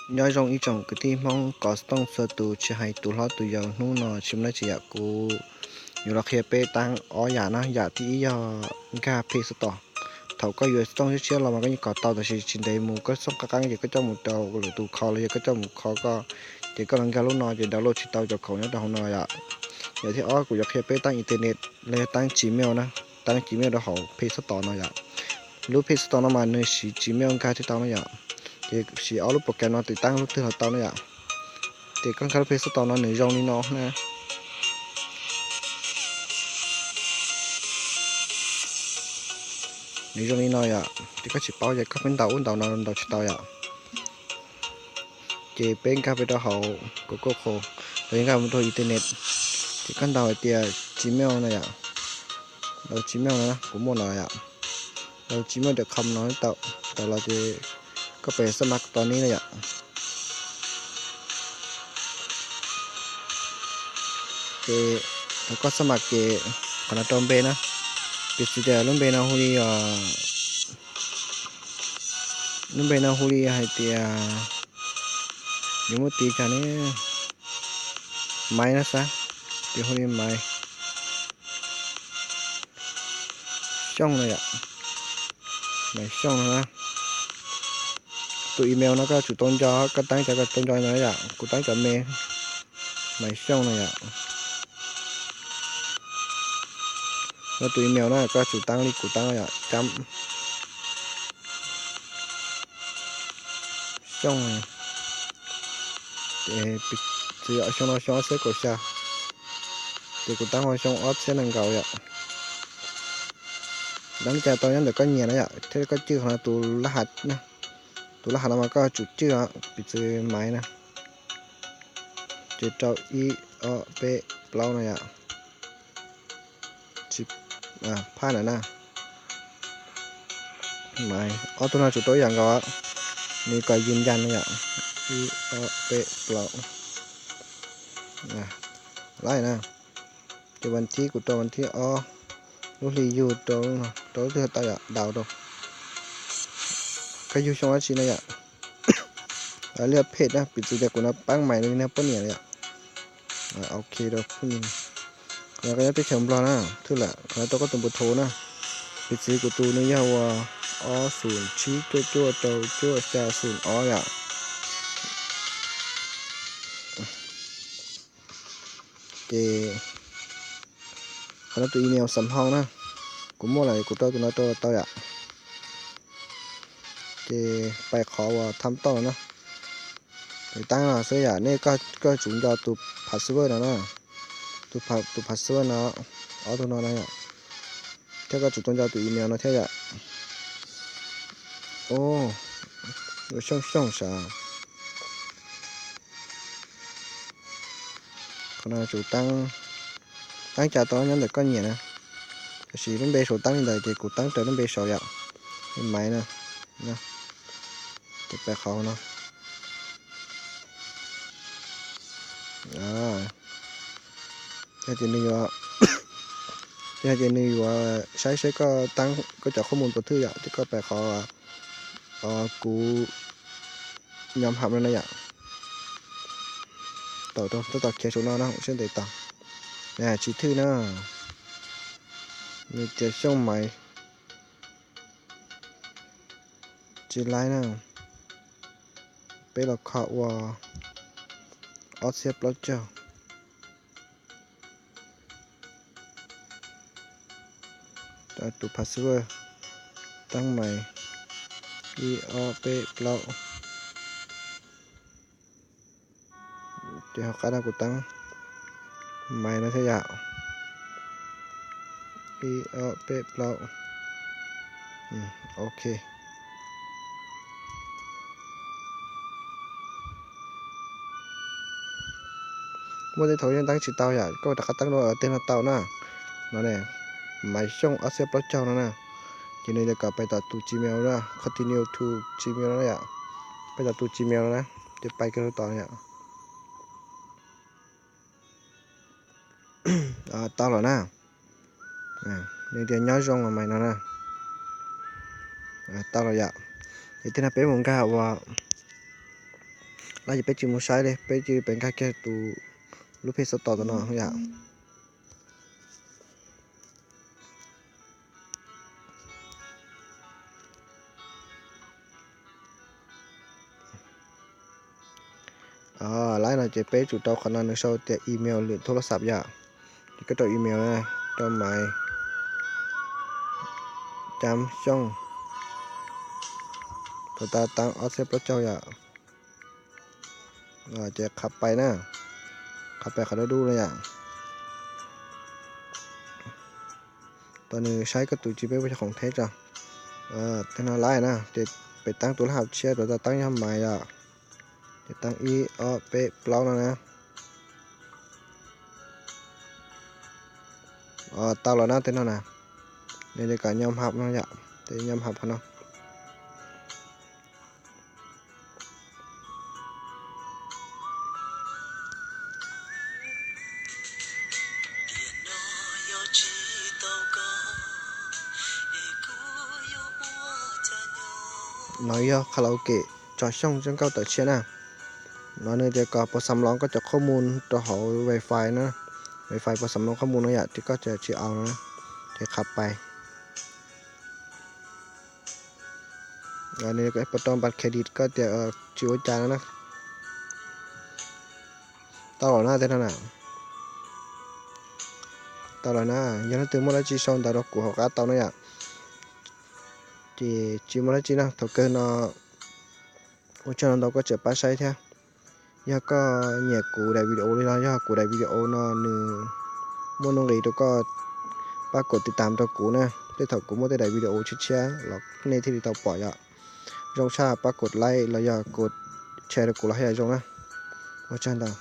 Nyob zoo ib tsoom kwv tij Hmoob kov xov tooj txhua tus, tsis hais tus hlob tus yau, hnub no tsis muaj dab tsi yom, kuv yuav los qhia peb tab ob yam na. Yam thib ib yog nkag Play Store. Thaum koj yuav xov tooj tshiab tshiab los mas koj yeej kov tau, tab sis tsis ntev mus koj xov tooj qab qeeb ces koj coj mus rau lwm tus kho los yog koj coj mus kho koj, ces koj los nkag lub no ces download tsis tau cov khoom nyob rau hauv no yom. Yam thib ob kuv yuav qhia peb tab internet los yog tab Gmail na, tab Gmail rau hauv Play Store no yom. Lub Play Store no mas nws siv Gmail nkag thiaj tau na yom. Ces siv ob lub program no tiv tab lub twg los tau na yom. Ces koj nkag lub Play Store no nws zoo li no na. Nws zoo li no yom, ces koj tsis paub ces koj pheej ntaus ub ntaus no ntaus tsis tau yom. Ces peb nkag peb rau hauv Google Chrome, los yog nkag mus rau internet, ces koj ntaus hais tias Gmail no yom. Ntaus Gmail no, kuv muaj no yom. Ntaus Gmail dot com no tau, tau los ces koj pem xab mas tos ni na yom. Ces thaum koj xab mas ces qhov no rau npe na, piv txwv tias lub npe no hu li, lub npe no hu li hais tias, yuav muab tis cas ne, Maiv no xav, ces hu li Maiv Xyooj no yom. Maiv Xyooj no na. Tus email no koj yuav tsum tau nco, koj tab cov koj tau nco no yom, kuv tab cov me, Maiv Xyooj no yom. Yog tus email na koj yuav tsum tab li kuv tab yom, cam Xyooj, ces piv txwv yog xyoo no xyoo ob txhiab kaum xya, ces kuv tab hu xyoo ob txhiab nees nkaum yom. Tab li cas tau nyob ntawm koj nyiam na yom, thiab koj cwj qhov no tus lab hav, tus lab hav no mas koj yuav tsum cwj piv txwv Maiv na, ces rau ib ob peb plaub no yom. Tsis phaj na na. Maiv, ob tug no tsum tau ib yam nkaus, nws kom yws yas no yom. Ib ob peb plaub, laib na. Ces vas thib kuv rau vas thib ob, lub hli yug rau, rau lub twg tau yom, daus rau. Koj yug xyoo dab tsi no yom. Liaj phej na, piv txwv tias kuv no paab mais li nej poj niam yom. Ok rau phooj ywg. Qhov no koj nyob teb chaws Nplog na, thwj lam qhov no rau koj tus npawb thau na. Piv txwv kuv tus nws yog ua ob xum tsib cuaj cuaj rau cuaj xya xum ob yom. Ces qhov no tus email xam hoo na, kuv muaj lawm kuv rau tus no rau tau yom. Ces pais qhov uas tham toj no na. Tab no xwb yom, nej koj tsum nco tus password no na, tus password no, ob tug no na yom. Thiab koj tsum tau nco tus email no thiab yom. Ua xyooj xyooj sav. Qhov no tsum tab, tab cas tau nyob ntawm koj nyiam na. Tab sis lub npe saum tab li ntawd ces kuv tab raws lub npe saud yom. Li maiv na, ces pais qhov no. Yog tias nws yuav, yog tias nws yuav saib seb koj tab koj cov qhob mus tus twg yom, ces koj pais qhov kuv nyob ham no na yom. Tau rau tab tom khiav saum no na, seb ntev tau. Tsis thwj na. Nws tias xyooj maiv tsis laib na. Peb los kho ua ob txhiab plaub caug. Tus password tab mais ib ob peb plaub. Ces hauv qab no kuv tab mais no thiab yom. Ib ob peb plaub. Ok. Muaj tej thaum yeej tab tsis tau yom, koj rov qab tab dua tej no tau na. No ne, mais xyooj ob txhiab plaub caug no na. Ces nws tias kom pais tom tus Gmail na, continue to Gmail no na yom. Pais tom tus Gmail no na, ces pais kiag rau tom yom. Tau lawm na. Nws tias nyob zoo los mais no na. Tau lawm yom. Ces tej no peb mus nkag ua No ces peb tsis mus saib li, peb cia li pem nkag kiag tus lub phej xov tooj tom no yom. Laib no ces peb tsum rau qhov no nws sau tias email lwm thuốc lá sập yom. Ces koj rau email na, rau Maiv Cam Xyooj, thaum tas taab ob txhiab plaub caug yom. Ces qhav pais na, qhav pais qhov dub dub no yom. Tos nws saib koj tus Gmail puas yog khoom theb tso. Tej no laib na, ces pem taab tus lab hab tshiab, thaum tas taab yog Maiv yom. Ces taab ib ob peb plaub no na. Tau los na tej no na. Nws li kom nyob hab no yom, ces nyob hab qhov no. No yog karaoke tso Xyooj txoj nkauj tawm tshiab na. No nws tias kom puas xam lov koj cov qhob mus rau hauv wifi na. Wifi puas xam lov qhob mus no yom, ces koj tsis au no, ces qhav pais. Nws puas rau npas credit koj tias tsis ua cas no na. Tau los na tej no na. Tau los na, yog leej twg muaj dab tsi sau ntawv rau kuv hauv qab tau na yom. Ces tsis muaj dab tsi na, thaum kawg no ua tsaug ntau koj tseem pab saib thiab. Yog koj nyiam kuv daim video li los yog kuv daim video no nws muaj nuj nqis rau koj, pab kov tiv tam rau kuv na, tej thaum kuv muaj tej daim video tshiab tshiab los nej thiaj li tau pom yom. Zoo tshaj pab kov like los yog kov share rau kuv los haj yam zoo na. Ua tsaug ntau.